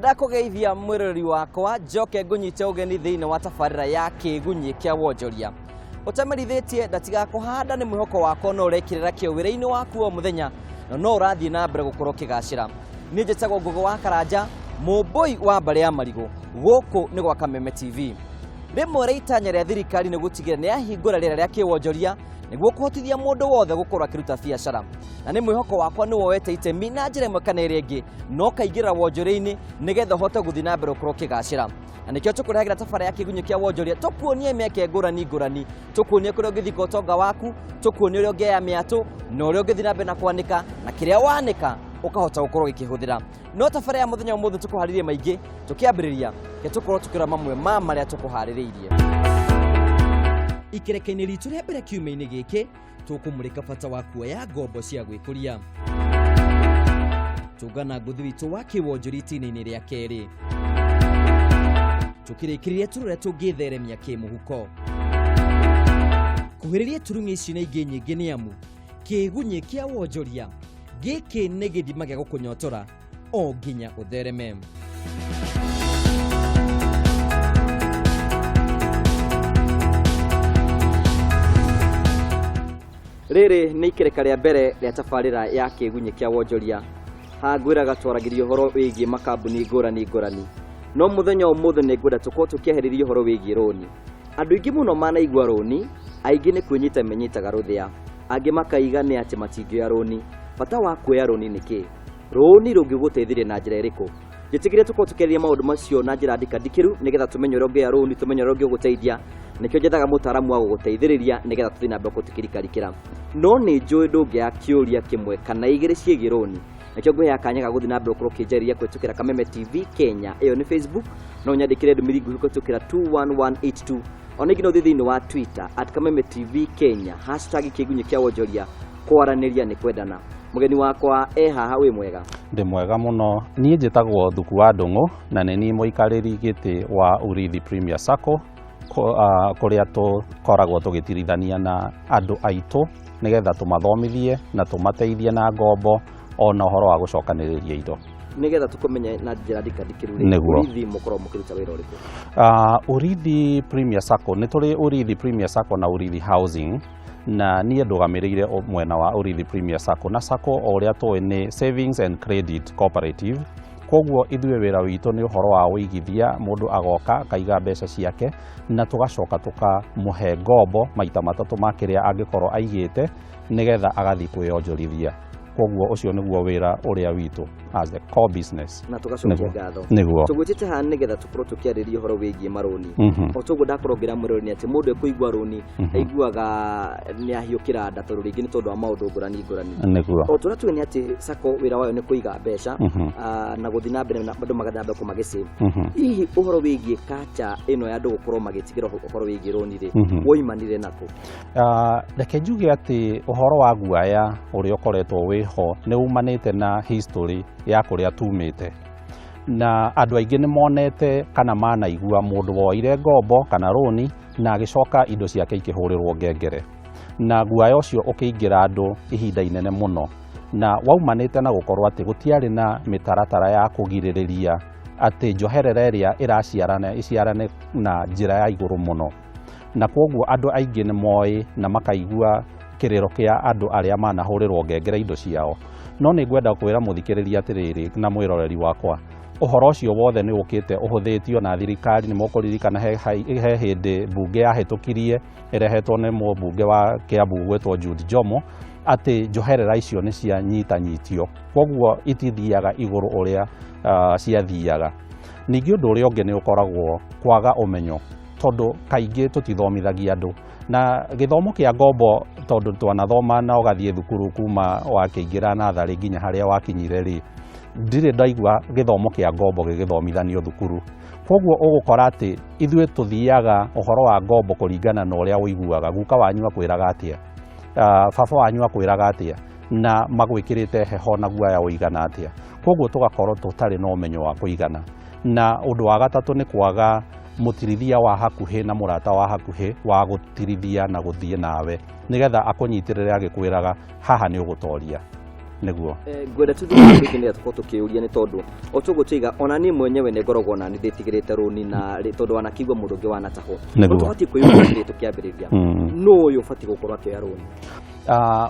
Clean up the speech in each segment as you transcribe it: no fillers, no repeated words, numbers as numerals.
Nĩndakũgeithia mwĩroreri wakwa, njoke ngũnyite ũgeni thĩinĩ wa tabarĩra ya Kĩgunyĩ kĩa Wonjoria. Ũtamerithĩtie ndatigakũhanda nĩ mwĩhoko wakwa no ũrekĩrĩra kĩo wĩra-inĩ waku o mũthenya na no ũrathiĩ na mbere gũkorwo ũkĩgacĩra. Niĩ njĩtagwo Ngũgĩ wa Karanja, mũmbũi wa mbarĩ ya marigũ, gũkũ nĩ gwa Kameme TV. Rĩmwe rĩa itanya rĩa thirikari nĩ gũtigĩrĩra nĩ yahingũra rĩera rĩa kĩwonjoria nĩguo kũhotithia mũndũ wothe gũkorwo akĩruta biacara. Na nĩ mwĩhoko wakwa nĩ woete itemi na njĩra ĩmwe kana ĩrĩa ĩngĩ na ũkaingĩra wonjoria-inĩ nĩgetha ũhote gũthiĩ na mbere gũkorwo ũkĩgacĩra. Na nĩkĩo tũkũrehagĩra tabarĩra ya Kĩgunyĩ kĩa Wonjoria, tũkuonie mĩeke ngũrani ngũrani, tũkuonie kũrĩa ũngĩthika ũtonga waku, tũkuonie ũrĩa ũngĩoya mĩatũ na ũrĩa ũngĩthiĩ na mbere na kwanĩka, na kĩrĩa wanĩka ũkahota gũkorwo ũgĩkĩhũthĩra. No tabarĩra ya mũthenya ũmũthĩ tũkũharĩrie maingĩ, tũkĩambĩrĩria reke tũkorwo tũkĩrora mamwe ma marĩa tũkũharĩrĩirie. Ikereka-inĩ ritũ rĩa mbere kiumia-inĩ gĩkĩ, tũkũmũrĩka bata wa kuoya ngombo cia gwĩkũria. Tũngana ngũthi witũ wa kĩwonjoria itina-inĩ rĩa kerĩ. Tũkĩrĩkĩrĩria tũrore tũngĩtheremia kĩmũhuko. Kuhĩrĩria turung'e ici na ingĩ nyingĩ nĩ amu kĩgunyĩ kĩa wonjoria gĩkĩ nĩ gĩthima gĩa gũkũnyotora o nginya ũthereme. Rĩrĩ nĩ ikereka rĩa mbere rĩa tabarĩra ya kĩgunyĩ kĩa wonjoria. Haha ngwĩraga twaragĩria ũhoro wĩgiĩ makambuni ngũrani ngũrani. No mũthenya ũmũthĩ nĩ ngwenda tũkorwo tũkĩarĩrĩria ũhoro wĩgiĩ rũni. Andũ aingĩ mũno manaigua rũni, aingĩ nĩ kwĩnyita menyitaga rũthĩa, angĩ makaiga nĩ atĩ matingĩoya rũni. Bata wa kuoya rũni nĩ kĩĩ? Rũni rũngĩgũteithĩrĩria na njĩra ĩrĩkũ? Njĩtĩkĩria tũkorwo tũkĩarĩria maũndũ macio na njĩra ndikandikĩru nĩgetha tũmenye ũrĩa ũngĩoya rũni, tũmenye ũrĩa ũngĩgũteithia. Nĩkĩo njethaga mũtaaramu wa gũgũteithĩrĩria nĩgetha tũthiĩ na mbere gũkorwo tũkĩrikarikĩra. No nĩ njũĩ ndũngĩaga kĩũria kĩmwe kana igĩrĩ ciĩgiĩ rũni. Nĩkĩo ngũheaga kanya ga gũthiĩ na mbere gũkorwo ũkĩnjarĩria kũhĩtũkĩra Kameme TV Kenya, ĩyo nĩ Facebook. No ũnyandĩkĩre ndũmĩrĩri nguhĩ kũhĩtũkĩra 21182. Ona ingĩ no ũthiĩ thĩinĩ wa Twitter at Kameme TV Kenya, hashtag kĩgunyĩ kĩa wonjoria, kwaranĩria nĩ kwendana. Mũgeni wakwa e haha, wĩ mwega? Ndĩ mwega mũno. Niĩ njĩtagwo Thuku wa Ndũng'ũ na nĩ niĩ mũikarĩri gĩtĩ wa Urithi Premier Sacco, kũrĩa tũkoragwo tũgĩtirithania na andũ aitũ nĩgetha tũmathomithie na tũmateithie na ngombo ona ũhoro wa gũcokanĩrĩria indo. Nĩgetha tũkũmenye na njĩra ndikandikĩru rĩ, Nĩguo. Urithi mũkoragwo mũkĩruta wĩra ũrĩkũ? Urithi Premier Sacco, nĩ tũrĩ Urithi Premier Sacco na Urithi Housing, na niĩ ndũgamĩrĩire mwena wa Urithi Premier Sacco. Na Sacco o ũrĩa tũĩ nĩ Savings and Credit Cooperative. Koguo ithuĩ wĩra witũ nĩ ũhoro wa ũigithia, mũndũ agoka akaiga mbeca ciake na tũgacoka tũkamũhe ngombo maita matatũ ma kĩrĩa angĩkorwo aigĩte nĩgetha agathiĩ kwĩyonjorithia. Koguo ũcio nĩguo wĩra ũrĩa witũ as the core business. Na tũgacokia ngatho. Nĩguo. Tũgwĩtĩte haha nĩgetha tũkorwo tũkĩarĩria ũhoro wĩgiĩ marũni. O toguo ndakorwo ngĩra mwĩroreri nĩ atĩ mũndũ ekũigua rũni aiguaga nĩ ahiũkĩra nda tondũ rĩngĩ nĩ tondũ wa maũndũ ngũrani ngũrani. Nĩguo. O tũrĩa tũĩ nĩ atĩ Sacco wĩra wayo nĩ kũiga mbeca na gũthiĩ na mbere na andũ magathiĩ na mbere kũmagĩcĩva. Hihi ũhoro wĩgiĩ kacha ĩno ya andũ gũkorwo magĩtigĩra ũhoro wĩgiĩ rũni rĩ, woimanire nakũ? Reke njuge atĩ ũhoro wa guaya ũrĩa ũkoretwo wĩho nĩ umanĩte na history ya kũrĩa tumĩte. Na andũ aingĩ nĩ monete kana manaigua mũndũ woire ngombo kana rũni na agĩcoka indo ciake ikĩhũrĩrwo ngengere. Na guaya ũcio ũkĩingĩra andũ ihinda inene mũno. Na waumanĩte na gũkorwo atĩ gũtiarĩ na mĩtaratara ya kũgirĩrĩria atĩ njoherera ĩrĩa ĩraciarana ĩciarane na njĩra ya igũrũ mũno. Na kwoguo andũ aingĩ nĩ moĩ na makaigua kĩrĩro kĩa andũ arĩa manahũrĩrwo ngengere indo ciao. No nĩ ngwenda kwĩra mũthikĩrĩria atĩrĩrĩ na mwĩroreri wakwa, ũhoro ũcio wothe nĩ ũkĩte ũhũthĩtio na thirikari. Nĩ mũkũririkana he hĩndĩ mbunge yahĩtũkirie ĩrehetwo nĩ mũmbunge wa Kiambu gwĩtwo Jude Njomo atĩ njoherera icio nĩ cianyitanyitio, kwoguo itithiaga igũrũ ũrĩa ciathiaga. Ningĩ ũndũ ũrĩa ũngĩ nĩ ũkoragwo kwaga ũmenyo, tondũ kaingĩ tũtithomithagia andũ na gĩthomo kĩa ngombo, tondũ twanathoma na ũgathiĩ thukuru kuma wakĩingĩra natharĩ nginya harĩa wakinyire rĩ, ndirĩ ndaigua gĩthomo kĩa ngombo gĩgĩthomithanio thukuru. Koguo ũgũkora atĩ ithuĩ tũthiaga ũhoro wa ngombo kũringana na ũrĩa ũiguaga guka wanyu akwĩraga atĩa, baba wanyu akwĩraga atĩa, na magwĩkĩrĩte heho na guoya ũigana atĩa. Koguo tũgakorwo tũtarĩ na ũmenyo wa kũigana. Na ũndũ wa gatatũ nĩ kwaga mũtirithia wa hakuhĩ na mũrata wa hakuhĩ wa gũtirithia na gũthiĩ nawe nĩgetha akũnyitĩrĩre agĩkwĩraga haha nĩ ũgũtoria. Nĩguo. Ngwenda tũthiĩ nĩgetha tũkorwo tũkĩũria, nĩ tondũ o tũguo tuiga ona niĩ mwenyewe nĩ ngoragwo na nĩ ndĩtigĩrĩte rũni na tondũ wanakĩigua mũndũ ũngĩ wanatahwo. Tũbatiĩ kwĩyũria atĩrĩ tũkĩambĩrĩria, nũ ũyũ ũbatiĩ gũkorwo akĩoya rũni?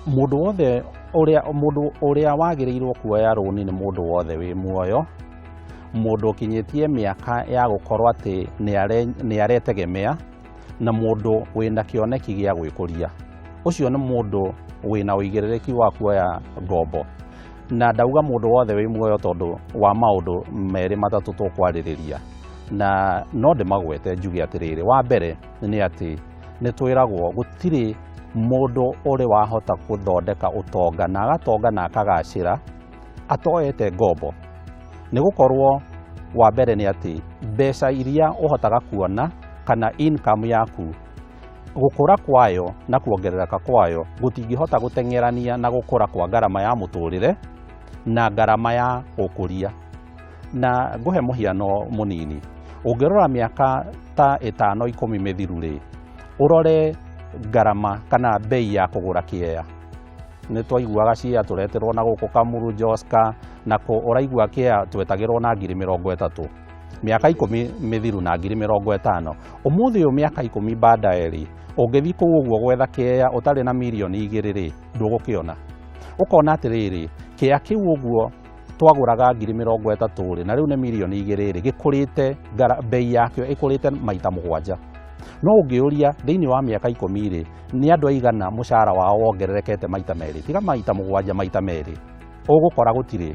Mũndũ wothe ũrĩa, mũndũ ũrĩa wagĩrĩirwo kuoya rũni nĩ mũndũ wothe wĩ muoyo, mũndũ ũkinyĩtie mĩaka ya gũkorwo atĩ nĩ aretegemea, na mũndũ wĩna kĩoneki gĩa gwĩkũria. Ũcio nĩ mũndũ wĩna ũigĩrĩrĩki wa kuoya ngombo. Na ndauga mũndũ wothe wĩ muoyo tondũ wa maũndũ merĩ matatũ tũkwarĩrĩria, na no ndĩmagwete njuge atĩrĩrĩ. Wa mbere nĩ atĩ nĩ twĩragwo gũtirĩ mũndũ ũrĩ wahota gũthondeka ũtonga na agatonga na akagacĩra atoete ngombo. Nĩ gũkorwo wa mbere nĩ atĩ mbeca iria ũhotaga kuona kana income yaku, gũkũra kwayo na kuongerereka kwayo gũtingĩhota gũteng'erania na gũkũra kwa ngarama ya mũtũrĩre na ngarama ya ũkũria. Na ngũhe mũhiano mũnini, ũngĩrora mĩaka ta 5 10 mĩthiru rĩ, ũrore ngarama kana bei ya kũgũra kĩea. Nĩ twaiguaga ciea tũreterwo na gũkũ Kamuru, Joska, na kũ ũraigua kĩea twetagĩrwo na ngiri 30 mĩaka 10 mĩthiru na ngiri 50. Ũmũthĩ ũyũ mĩaka 10 baadaye rĩ, ũngĩthiĩ kũu ũguo gwetha kĩea ũtarĩ na mirioni 2 rĩ, ndũgũkĩona. Ũkona atĩrĩrĩ, kĩea kĩu ũguo twagũraga ngiri 30 rĩ, na rĩu nĩ mirioni 2 rĩ, gĩkũrĩte, bei yakĩo ĩkũrĩte maita 7. No ũngĩũria thĩinĩ wa mĩaka 10 rĩ, nĩ andũ aigana mũcara wao wongererekete maita 2, tiga maita 7, maita 2, ũgũkora gũtirĩ.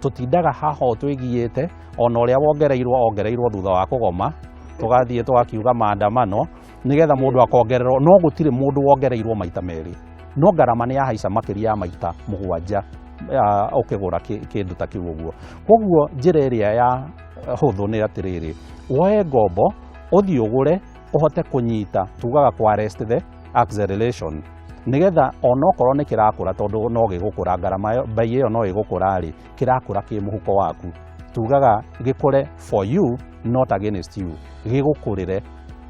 Tũtindaga haha o twĩgiĩte, ona ũrĩa wongereirwo ongereirwo thutha wa kũgoma, tũgathiĩ tũgakiuga maandamano nĩgetha mũndũ akongererwo, no gũtirĩ mũndũ wongereirwo maita 2. No ngarama nĩ yahaica makĩria ya maita 7 ũkĩgũra kĩndũ ta kĩu ũguo. Koguo njĩra ĩrĩa ya hũthũ nĩ atĩrĩrĩ, woe ngombo ũthiĩ ũgũre ũhote kũnyita, tugaga kũ arrest the acceleration, nĩgetha onokorwo nĩ kĩrakũra, tondũ no gĩgũkũra, ngarama ĩyo, bei ĩyo no ĩgũkũra rĩ, kĩrakũra kĩ mũhuko waku. Tugaga gĩkũre for you not against you, gĩgũkũrĩre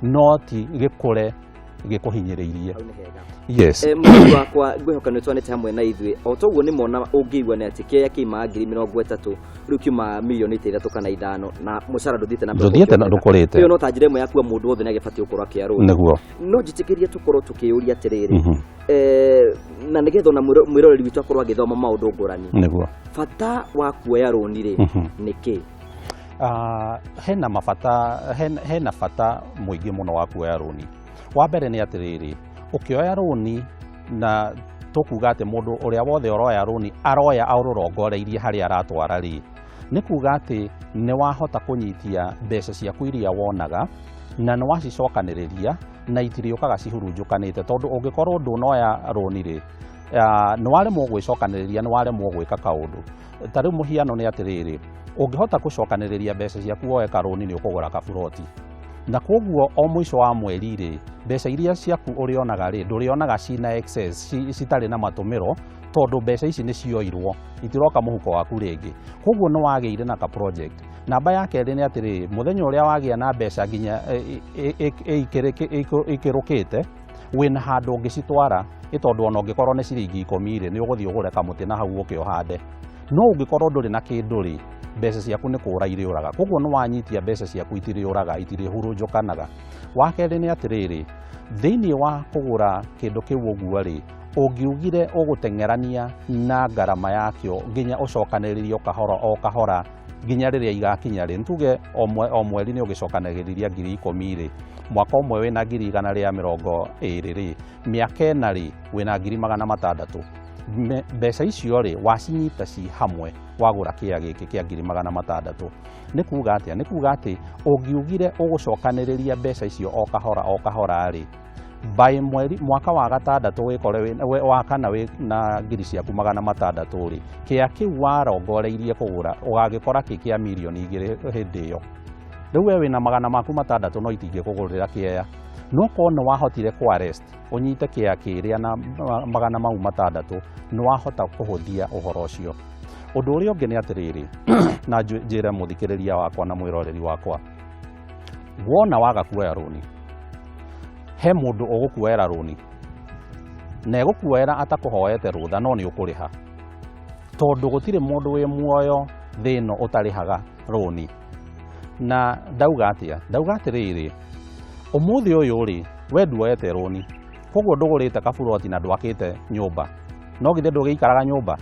no ti gĩkũre gĩkũhinyĩrĩirie. Hau nĩ hega. Yes. Mũthuri wakwa, ngwĩhoka nĩ twanĩte hamwe na ithuĩ. O toguo nĩ mona ũngĩigua nĩ atĩ kĩrĩa kĩimaga ngiri 30 rĩu kiumaga mirioni ta 3 kana 5, na mũcara ndũthiĩte na mbere Ndũthiĩte na kuongerereka. ndũkũrĩte. Ĩyo no ta njĩra ĩmwe ya kuga mũndũ wothe nĩ agĩbatiĩ gũkorwo akĩoya rũni. Nĩguo. No njĩtĩkĩrie tũkorwo tũkĩũria atĩrĩrĩ, na nĩgetha ona mwĩroreri witũ akorwo agĩthoma maũndũ ngũrani. Nĩguo. Bata wa kuoya rũni rĩ, nĩ kĩ? Hena mabata, hena bata mũingĩ mũno wa kuoya rũni. Wa mbere nĩ atĩrĩrĩ, ũkĩoya rũni, na tũkuga atĩ mũndũ ũrĩa wothe ũroya rũni aroya arũrongoreirie harĩa aratwara rĩ, nĩ kuga atĩ nĩ wahota kũnyitia mbeca ciaku iria wonaga na nĩ wacicokanĩrĩria na itirĩũkaga cihurunjũkanĩte, tondũ ũngĩkorwo ndũnoya rũni rĩ, nĩ waremwo gwĩcokanĩrĩria, nĩ waremwo gwĩka kaũndũ. Ta rĩu mũhiano nĩ atĩrĩrĩ, ũngĩhota gũcokanĩrĩria mbeca ciaku woe karũni, nĩ ũkũgũra kaburoti, na koguo o mũico wa mweri rĩ, mbeca iria ciaku ũrĩonaga rĩ, ndũrĩonaga cina excess, citarĩ na matũmĩro, tondũ mbeca ici nĩ cioirwo, itiroka mũhuko waku rĩngĩ. Koguo nĩ wagĩire na ka project. Namba ya kerĩ nĩ atĩrĩrĩ, mũthenya ũrĩa wagĩa na mbeca nginya ikĩrũkĩte, wĩna handũ ũngĩcitwara, ĩ tondũ ona ũngĩkorwo nĩ ciringi 10 rĩ, nĩ ũgũthiĩ ũgũre kamũtĩ na hau ũke ũhande. No ũngĩkorwo ndũrĩ na kĩndũ rĩ, mbeca ciaku nĩ kũra irĩũraga. Koguo nĩ wanyitia mbeca ciaku itirĩũraga, itirĩhurunjũkanaga. Wa kerĩ nĩ atĩrĩrĩ, thĩinĩ wa kũgũra kĩndũ kĩu ũguo rĩ, ũngiugire ũgũteng'erania na ngarama yakĩo nginya ũcokanĩrĩrie o kahora o kahora nginya rĩrĩa igakinya rĩ, nĩtuge o mweri nĩ ũgĩcokanagĩrĩria ngiri 10 rĩ, mwaka ũmwe wĩna ngiri 120 rĩ, mĩaka 4 rĩ, wĩna ngiri 600. Mbeca icio rĩ, wacinyita ci hamwe wagũra kĩea gĩkĩ kĩa ngiri 600. Nĩ kuga atĩa? Nĩ kuga atĩ ũngiugire ũgũcokanĩrĩria mbeca icio o kahora o kahora rĩ, by mweri mwaka wa gatandatũ wĩkore wa kana wĩ na ngiri ciaku 600 rĩ, kĩea kĩu warongoreirie kũgũra ũgagĩkora kĩ kĩa mirioni 2 hĩndĩ ĩyo. Rĩu we wĩna magana maku 600 no itingĩkũgũrĩra kĩea. No korwo nĩ wahotire kũ arrest ũnyite kĩea kĩrĩa na magana mau 600, nĩ wahota kũhũthia ũhoro ũcio. Ũndũ ũrĩa ũngĩ nĩ atĩrĩrĩ, na njĩre mũthikĩrĩria wakwa na mwĩroreri wakwa, wona waga kuoya rũni, he mũndũ ũgũkuoera rũni na egũkuoera atakũhoete rũtha, no nĩ ũkũrĩha. Tondũ gũtirĩ mũndũ wĩ muoyo thĩ ĩno ũtarĩhaga rũni. Na ndauga atĩa? Ndauga atĩrĩrĩ, ũmũthĩ ũyũ rĩ, we nduoete rũni, koguo ndũgũrĩte kaburoti na ndwakĩte nyũmba, no githĩ ndũgĩikaraga nyũmba?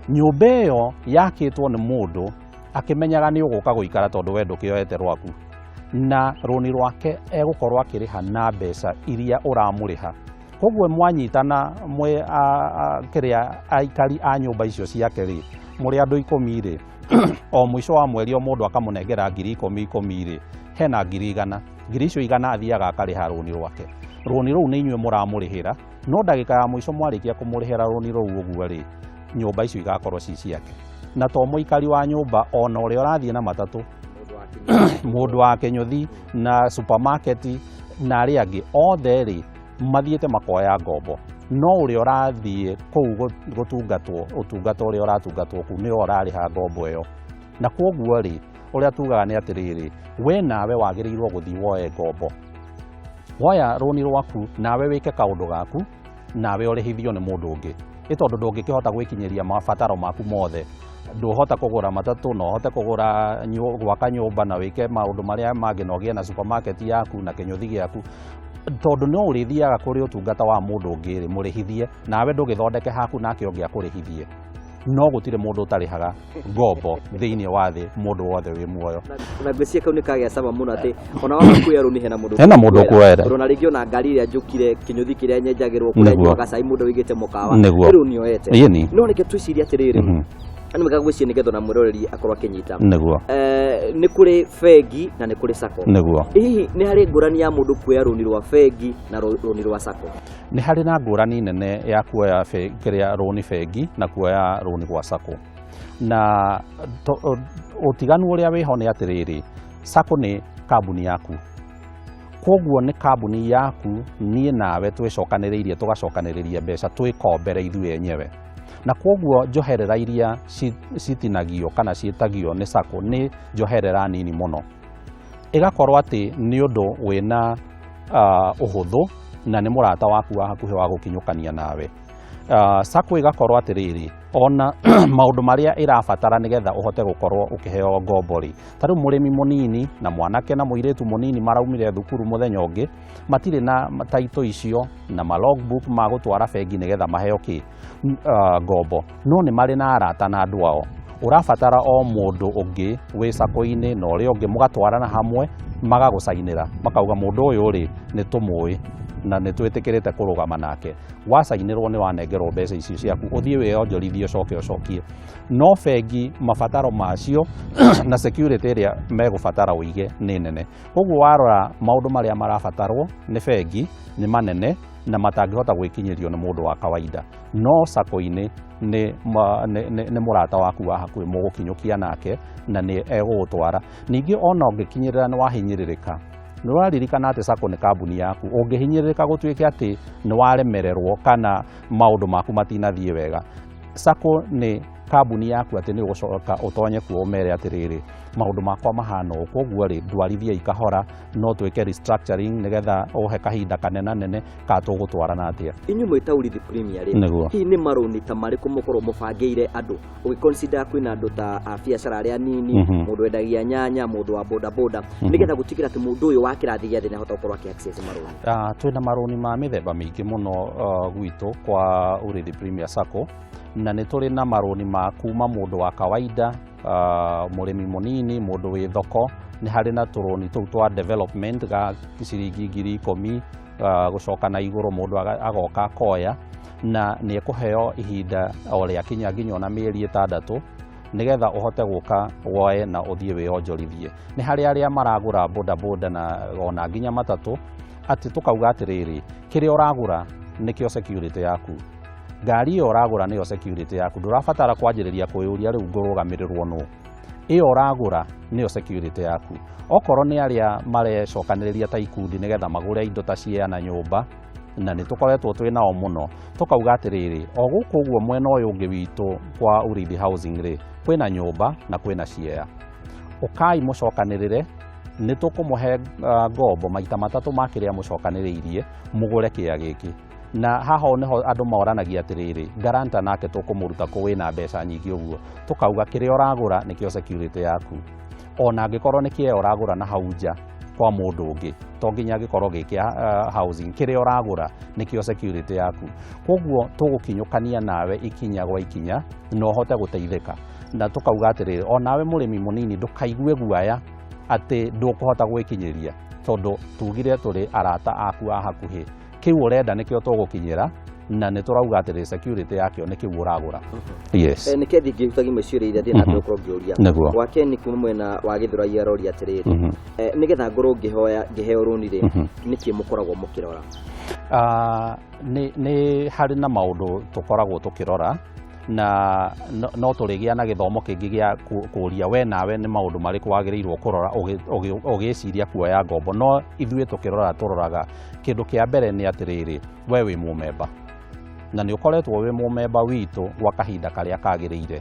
Nyũmba ĩyo yakĩtwo nĩ mũndũ akĩmenyaga nĩ ũgũka gũikara, tondũ we ndũkĩoete rwaku, na rũni rwake egũkorwo akĩrĩha na mbeca iria ũramũrĩha. Koguo mwanyitana mwĩ kĩrĩa aikari a nyũmba icio ciake rĩ, mũrĩ andũ 10 rĩ, o mũico wa mweri o mũndũ akamũnengera ngiri 10 10 rĩ, hena ngiri 100. Ngiri icio 100 athiaga akarĩha rũni rwake. Rũni rũu nĩ inyuĩ mũramũrĩhĩra, no ndagĩka ya mũico mwarĩkia kũmũrĩhĩra rũni rũu ũguo rĩ, nyũmba icio igakorwo ci ciake. Na to mũikari wa nyũmba, ona ũrĩa ũrathiĩ na matatũ, mũndũ wa kĩnyũthi na supermarket na arĩa angĩ othe rĩ, mathiĩte makoya ngombo, no ũrĩa ũrathiĩ kũu gũtungatwo, ũtungata ũrĩa ũratungatwo kũu nĩwe ũrarĩha ngombo ĩyo. Na kwoguo rĩ, ũrĩa tugaga nĩ atĩrĩrĩ, we nawe wagĩrĩirwo gũthiĩ woe ngombo, woya rũni rwaku, nawe wĩke kaũndũ gaku, nawe ũrĩhithio nĩ mũndũ ũngĩ, ĩ tondũ ndũngĩkĩhota gwĩkinyĩria mabataro maku mothe. Ndũhota kũgũra matatũ, no ũhote kũgũra gwaka nyũmba na wĩke maũndũ marĩa mangĩ, na ũgĩe na supermarket yaku na kĩnyũthi gĩaku, tondũ no ũrĩthiaga kũrĩ ũtungata wa mũndũ ũngĩ rĩ, mũrĩhithie, nawe ndũgĩthondeke haku, nake ũngĩ akũrĩhithie. No gũtirĩ mũndũ ũtarĩhaga ngombo thĩinĩ wa thĩ, mũndũ wothe wĩ muoyo. Na ngwĩciria kau nĩ kagĩa cama mũno, atĩ ona waga kuoya rũni, hena mũndũ Hena mũndũ ũkuoera. Tondũ ona rĩngĩ ona ngari ĩrĩa njũkire, kĩnyũthi kĩrĩa nyenjagĩrwo kũrĩa, nyuaga cai, mũndũ wĩigĩte mũkawa, nĩ rũni oete. No reke twĩcirie atĩrĩrĩ, nĩ mwega gwĩciria nĩgetha ona mwĩroreri akorwo akĩnyita. Nĩ kũrĩ bengi na nĩ kũrĩ sacco. Hihi nĩ harĩ ngũrani ya mũndũ kuoya rũni rwa bengi na rũni rwa sacco? Nĩ harĩ na ngũrani nene ya kuoya kĩrĩa rũni bengi na kuoya rũni gwa sacco. Na ũtiganu ũrĩa wĩho nĩ atĩrĩrĩ, sacco nĩ kambuni yaku, koguo nĩ kambuni yaku niĩ nawe twĩcokanĩrĩirie, tũgacokanĩrĩria mbeca twĩkombere ithuĩ enyewe, na koguo njoherera iria citinagio kana ciĩtagio nĩ sacco nĩ njoherera nini mũno. Ĩgakorwo atĩ nĩ ũndũ wĩna ũhũthũ na nĩ mũrata waku wa hakuhĩ wa gũkinyũkania nawe. Sacco ĩgakorwo atĩrĩrĩ, ona maũndũ marĩa ĩrabatara nĩgetha ũhote gũkorwo ũkĩheo ngombo rĩ, ta rĩu mũrĩmi mũnini na mwanake na mũirĩtu mũnini maraumire thukuru mũthenya ũngĩ, matirĩ na taito icio na ma logbook ma gũtwara bengi nĩgetha maheo kĩ ngombo, no nĩ marĩ na arata na andũ ao. Ũrabatara o mũndũ ũngĩ wĩ sacco-inĩ na ũrĩa ũngĩ mũgatwarana hamwe, magagũcainĩra, makauga mũndũ ũyũ rĩ, nĩ tũmũĩ na nĩ twĩtĩkĩrĩte kũrũgama nake. Wacainĩrwo nĩ wanengerwo mbeca icio ciaku, ũthiĩ wĩonjorithie, ũcoke ũcokie. No bengi mabataro macio na security ĩrĩa megũbatara ũige nĩ nene. Koguo warora maũndũ marĩa marabatarwo nĩ bengi nĩ manene na matangĩhota gwĩkinyĩrio nĩ mũndũ wa kawaida. No sacco-inĩ nĩ mũrata waku wa hakuhĩ mũgũkinyũkia nake na nĩ egũgũtwara. Ningĩ ona ũngĩkinyĩrĩra nĩ wahinyĩrĩrĩka, nĩ ũraririkana atĩ sacco nĩ kambuni yaku. Ũngĩhinyĩrĩrĩka gũtuĩke atĩ nĩ waremererwo kana maũndũ maku matinathiĩ wega, sacco nĩ kambuni yaku, atĩ nĩ ũgũcoka ũtonye kuo ũmere atĩrĩrĩ, maũndũ makwa mahana ũũ, koguo rĩ, ndwarithiei kahora, no twĩke restructuring nĩgetha ũhe kahinda kanena nene ka tũgũtwarana atĩa. Inyuĩ mwĩ ta Urithi Premier rĩ, hihi nĩ marũni ta marĩkũ mũkorwo mũbangĩire andũ, ũgĩconsider kwĩna andũ ta a biacara arĩa nini, mũndũ wendagia nyanya, mũndũ wa boda boda, nĩgetha gũtigĩra atĩ mũndũ ũyũ wa kĩrathi gĩa thĩ nĩahota gũkorwo akĩ access marũni? Twĩna marũni ma mĩthemba mĩingĩ mũno gwitũ kwa Urithi Premier Sacco, na nĩ tũrĩ na marũni ma kuma mũndũ wa kawaida, mũrĩmi mũnini, mũndũ wĩ thoko. Nĩ harĩ na tũrũni tũu twa development ga ciringi 10,000 gũcoka na igũrũ. Mũndũ agoka akoya na nĩ ekũheo ihinda o rĩa kinya nginya ona mĩeri 6 nĩgetha ũhote gũka woe na ũthiĩ wĩonjorithie. Nĩ harĩ arĩa maragũra boda boda na ona nginya matatũ, atĩ tũkauga atĩrĩrĩ, kĩrĩa ũragũra nĩkĩo security yaku. Ngari ĩyo ũragũra nĩyo security yaku. Ndũrabatara kwanjĩrĩria kwĩyũria rĩu ngũrũgamĩrĩrwo nũ. Ĩyo ũragũra nĩyo security yaku. Okorwo nĩ arĩa marecokanĩrĩria ta ikundi nĩgetha magũre indo ta ciea na nyũmba, na nĩ tũkoretwo twĩ nao mũno, tũkauga atĩrĩrĩ, o gũkũ ũguo mwena ũyũ ũngĩ witũ kwa Urithi Housing rĩ, kwĩna nyũmba na kwĩna ciea. Ũkai mũcokanĩrĩre, nĩ tũkũmũhe ngombo maita matatũ ma kĩrĩa mũcokanĩrĩirie mũgũre kĩea gĩkĩ. Na haha nĩho andũ moranagia atĩrĩrĩ, guarantor nake tũkũmũruta kũ wĩna mbeca nyingĩ ũguo? Tũkauga kĩrĩa ũragũra nĩkĩo security yaku, ona angĩkorwo nĩ kĩeo ũragũra na hau nja kwa mũndũ ũngĩ, to nginya angĩkorwo gĩ kĩa housing, kĩrĩa ũragũra nĩkĩo security yaku. Koguo tũgũkinyũkania nawe ikinya gwa ikinya na ũhote gũteithĩka. Na tũkauga atĩrĩrĩ, onawe mũrĩmi mũnini ndũkaigue guaya atĩ ndũkũhota gwĩkinyĩria, tondũ tugire tũrĩ arata aku a hakuhĩ. Kĩu ũrenda nĩkĩo tũgũkinyĩra, na nĩ tũrauga atĩrĩ, security yakĩo nĩ kĩu ũragũra. Yes. Nĩ kethi ngĩhutagia imwe ciũria iria thiĩ na mbere gũkorwo ngĩũria. Nĩguo. Wa Ken kuma mwena wa Gĩthũrai aroria atĩrĩrĩ, nĩgetha ngorwo ngĩhoya ngĩheo rũni rĩ, nĩkĩ mũkoragwo mũkĩrora? Nĩ harĩ na maũndũ tũkoragwo tũkĩrora, na no tũrĩgĩa na gĩthomo kĩngĩ gĩa kũria we nawe nĩ maũndũ marĩkũ wagĩrĩirwo kũrora ũgĩciria kuoya ngombo. No ithuĩ tũkĩrora tũroraga kĩndũ kĩa mbere nĩ atĩrĩrĩ, we wĩ mũmemba na nĩ ũkoretwo wĩ mũmemba witũ gwa kahinda karĩa kagĩrĩire.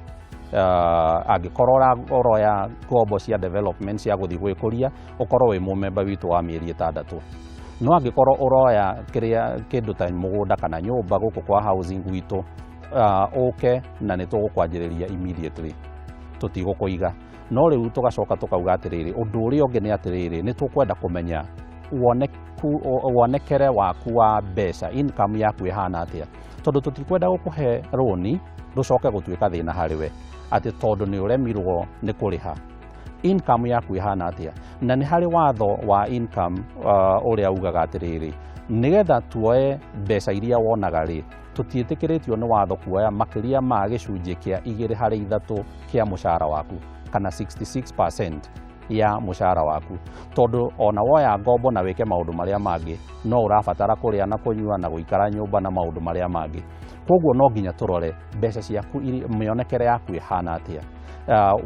Angĩkorwo ũroya ngombo cia development cia gũthiĩ gwĩkũria, ũkorwo wĩ mũmemba witũ wa mĩeri 6. No angĩkorwo ũroya kĩrĩa kĩndũ ta mũgũnda kana nyũmba gũkũ kwa housing gwitũ, ũke na nĩ tũgũkwanjĩrĩria immediately, tũtigũkũiga. No rĩu tũgacoka tũkauga atĩrĩrĩ, ũndũ ũrĩa ũngĩ nĩ atĩrĩrĩ, nĩ tũkwenda kũmenya wonekere waku wa mbeca, income yaku ĩhana atĩa, tondũ tũtikwenda gũkũhe rũni rũcoke gũtuĩka thĩna harĩ we atĩ tondũ nĩ ũremirwo nĩ kũrĩha. Income yaku ĩhana atĩa? Na nĩ harĩ watho wa income ũrĩa ugaga atĩrĩrĩ, nĩgetha tuoe mbeca iria wonaga rĩ, tũtiĩtĩkĩrĩtio nĩ watho kuoya makĩria ma gĩcunjĩ kĩa 2 harĩ 3 kĩa mũcara waku, kana 66% ya mũcara waku, tondũ ona woya ngombo na wĩke maũndũ marĩa mangĩ, no ũrabatara kũrĩa na kũnyua na gũikara nyũmba na maũndũ marĩa mangĩ. Koguo no nginya tũrore mbeca ciaku, mĩonekere yaku ĩhana atĩa.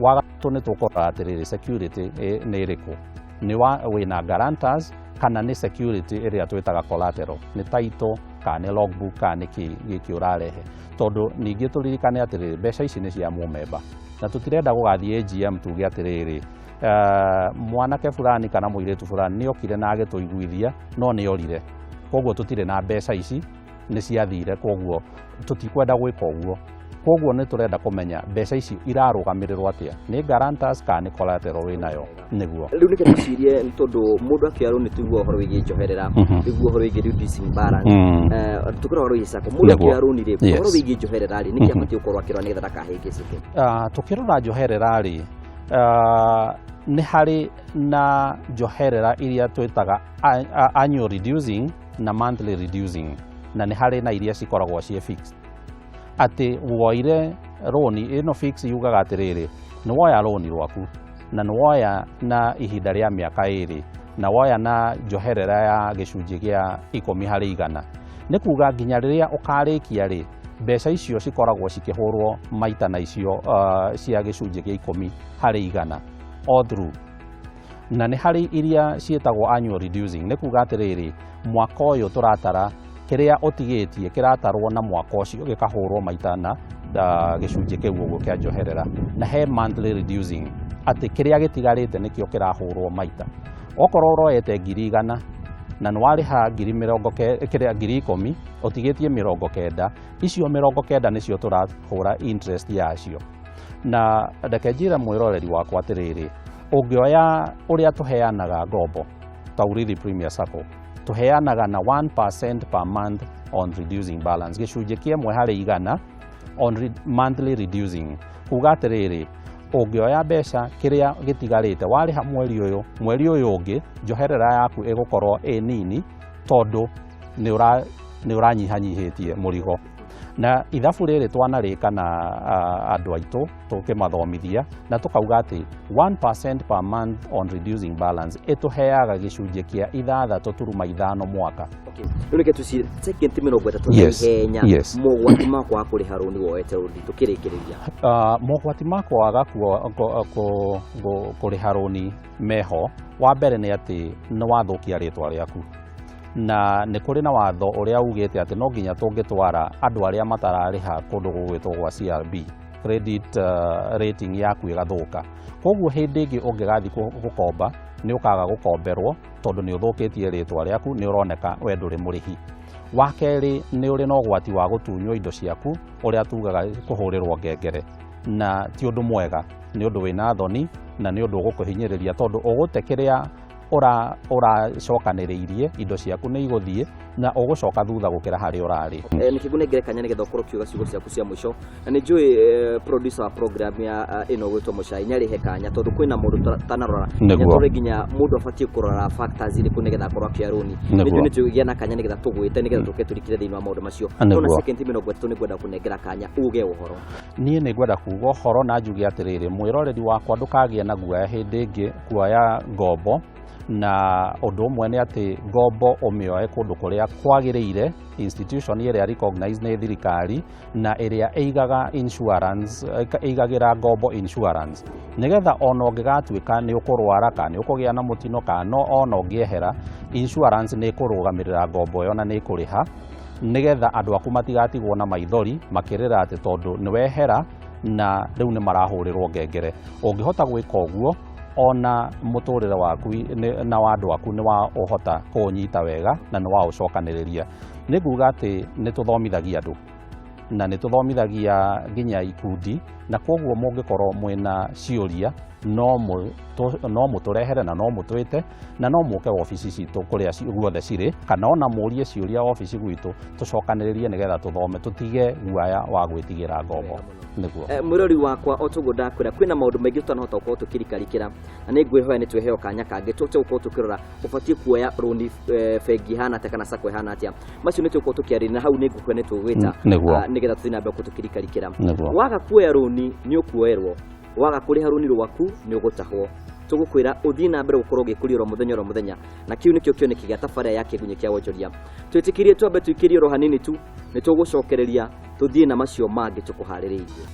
Wa gatatũ nĩ tũkũrora atĩrĩrĩ, security nĩ ĩrĩkũ, nĩ wa wĩna guarantors kana nĩ security ĩrĩa twĩtaga collateral, nĩ title kana nĩ logbook kana nĩ kĩ gĩkĩ ũrarehe. Tondũ ningĩ tũririkane atĩrĩrĩ, mbeca ici nĩ cia mũmemba, na tũtirenda gũgathiĩ AGM tuge atĩrĩrĩ, mwanake fulani kana mũirĩtu fulani nĩ okire na agĩtũiguithia no nĩ orire, koguo tũtirĩ na mbeca ici, nĩ ciathire, koguo tũtikwenda gwĩka ũguo. Koguo nĩ tũrenda kũmenya mbeca ici irarũgamĩrĩrwo atĩa, nĩ guarantors kana nĩ collateral wĩnayo, nĩguo. Rĩu nĩke tũcirie, tondũ mũndũ akĩoya rũni tũigua ũhoro wĩgiĩ njoherera, tũigua ũhoro wĩgiĩ reducing balance, tũkĩrora ũhoro wĩgiĩ sacco, mũndũ akĩoya rũni rĩ, ũhoro wĩgiĩ njoherera rĩ, nĩkĩ abatiĩ gũkorwo akĩrora nĩgetha ndakahĩngĩcĩke? Tũkĩrora njoherera rĩ, nĩ harĩ na njoherera iria twĩtaga annual reducing na monthly reducing, na nĩ harĩ na iria cikoragwo ciĩ fixed, atĩ woire rũni ĩno fix yugaga atĩrĩrĩ, nĩ woya rũni rwaku na nĩ woya na ihinda rĩa mĩaka 2 na woya na njoherera ya gĩcunjĩ gĩa 10%, nĩ kuga nginya rĩrĩa ũkarĩkia rĩ, mbeca icio cikoragwo cikĩhũrwo maita na icio cia gĩcunjĩ gĩa 10% all through. Na nĩ harĩ iria ciĩtagwo annual reducing, nĩ kuga atĩrĩrĩ, mwaka ũyũ tũratara kĩrĩa ũtigĩtie kĩratarwo na mwaka ũcio gĩkahũrwo maita na gĩcunjĩ kĩu ũguo kĩa njoherera. Na he monthly reducing, atĩ kĩrĩa gĩtigarĩte nĩkĩo kĩrahũrwo maita. Okorwo ũroete 100,000 na nĩ warĩha ngiri mĩrongo kĩrĩa 10,000, ũtigĩtie 90, icio 90 nĩcio tũrahũra interest yacio. Na reke njĩre mwĩroreri wakwa atĩrĩrĩ, ũngĩoya ũrĩa tũheanaga ngombo ta Urithi Premier Sacco, tũheanaga na 1% per month on reducing balance, gĩcunjĩ kĩa 1% on monthly reducing, kuga atĩrĩrĩ, ũngĩoya mbeca kĩrĩa gĩtigarĩte warĩha mweri ũyũ, mweri ũyũ ũngĩ njoherera yaku ĩgũkorwo ĩ nini, tondũ nĩ ũranyihanyihĩtie mũrigo. Na ithabu rĩrĩ twanarĩka na andũ aitũ tũkĩmathomithia, na tũkauga atĩ 1% per month on reducing balance ĩtũheaga gĩcunjĩ kĩa 6.5 mwaka. Okay. Rĩu reke tũcire sekendi 30 na ihenya, mogwati ma kwaga kũrĩha rũni woete rũni, tũkĩrĩkĩrĩria. Mogwati ma kwaga kũrĩha rũni meho. Wa mbere nĩ atĩ nĩ wathũkia rĩtwa rĩaku, na nĩ kũrĩ na watho ũrĩa ugĩte atĩ no nginya tũngĩtwara andũ arĩa matararĩha kũndũ gũgwĩtwo gwa CRB, credit rating yaku ĩgathũka. Koguo hĩndĩ ĩngĩ ũngĩgathiĩ gũkomba nĩ ũkaga gũkomberwo, tondũ nĩ ũthũkĩtie rĩtwa rĩaku, nĩ ũroneka we ndũrĩ mũrĩhi. Wa kerĩ, nĩ ũrĩ na ũgwati wa gũtunywo indo ciaku, ũrĩa tugaga kũhũrĩrwo ngengere, na ti ũndũ mwega, nĩ ũndũ wĩna thoni na nĩ ũndũ ũgũkũhinyĩrĩria, tondũ ũgũte kĩrĩa ũracokanĩrĩirie, indo ciaku nĩ igũthiĩ na ũgũcoka thutha gũkĩra harĩa ũrarĩ. Nĩkĩ ngũnengere kanya nĩgetha ũkorwo ũkiuga ciugo ciaku cia mũico, na nĩ njũĩ producer wa program ya ĩno gwĩtwo Mũcai nĩarĩhe kanya, tondũ kwĩna mũndũ tanarora nĩtũrĩ nginya mũndũ abatiĩ kũrora factors irĩkũ nĩgetha akorwo akĩoya rũni. Nĩ njũĩ nĩ tũgĩa na kanya nĩgetha tũgwĩte nĩgetha tũke tũrikire thĩinĩ wa maũndũ macio. No na second 30 nĩngwenda kũnengera kanya uge ũhoro. Niĩ nĩ ngwenda kuga ũhoro na njuge atĩrĩrĩ, mwĩroreri wakwa, ndũkagĩe na guoya hĩndĩ ĩngĩ kuoya ngombo, na ũndũ ũmwe nĩ atĩ ngombo ũmĩoe kũndũ kũrĩa kwagĩrĩire, institution ĩrĩa recognized nĩ thirikari na ĩrĩa ĩigaga insurance, ĩigagĩra ngombo insurance, nĩgetha ona ũngĩgatuĩka nĩ ũkũrwara kana nĩ ũkũgĩa na mũtino kana ona ũngĩehera, insurance nĩ ĩkũrũgamĩrĩra ngombo ĩyo na nĩ ĩkũrĩha, nĩgetha andũ aku matigatigwo na maithori makĩrĩra atĩ tondũ nĩ wehera na rĩu nĩ marahũrĩrwo ngengere. Ũngĩhota gwĩka ũguo, ona mũtũrĩre waku na wa andũ aku nĩ wa ũhota kũũnyita wega na nĩ wa ũcokanĩrĩria. Nĩ nguga atĩ nĩ tũthomithagia andũ na nĩ tũthomithagia nginya ikundi, na koguo mũngĩkorwo mwĩna ciũria no mũtũrehere na no mũtwĩte na no mũke wabici citũ kũrĩa guothe cirĩ, kana ona mũrie ciũria wabici gwitũ tũcokanĩrĩrie nĩgetha tũthome, tũtige guaya wa gwĩtigĩra ngombo. Nĩguo. Mwĩrori wakwa, o toguo ndakwĩra kwĩna maũndũ maingĩ tũtanahota gũkorwo tũkĩrikarikĩra, na nĩ ngwĩhoya nĩ twĩheo kanya kangĩ tũhote gũkorwo tũkĩrora ũbatiĩ kuoya rũni bengi ĩhana atĩa kana sacco ĩhana atĩa. Macio nĩ tũgũkorwo tũkĩarĩria na hau nĩ ngũkũhe nĩ tũgwĩta nĩgetha tũthiĩ na mbere gũkorwo tũkĩrikarikĩra. Waga kuoya rũni nĩ ũkuoerwo, waga kũrĩha rũni rwaku nĩ ũgũtahwo. Tũgũkwĩra ũthiĩ na mbere gũkorwo ũgĩkũria oro mũthenya oro mũthenya, na kĩu nĩkĩo kĩoneki gĩa tabarĩra ya Kĩgunyĩ kĩa Wonjoria. Twĩtĩkĩrie twambe tũikĩrie oro hanini tu, nĩ tũgũcokereria tũthiĩ na macio mangĩ tũkũharĩrĩirie.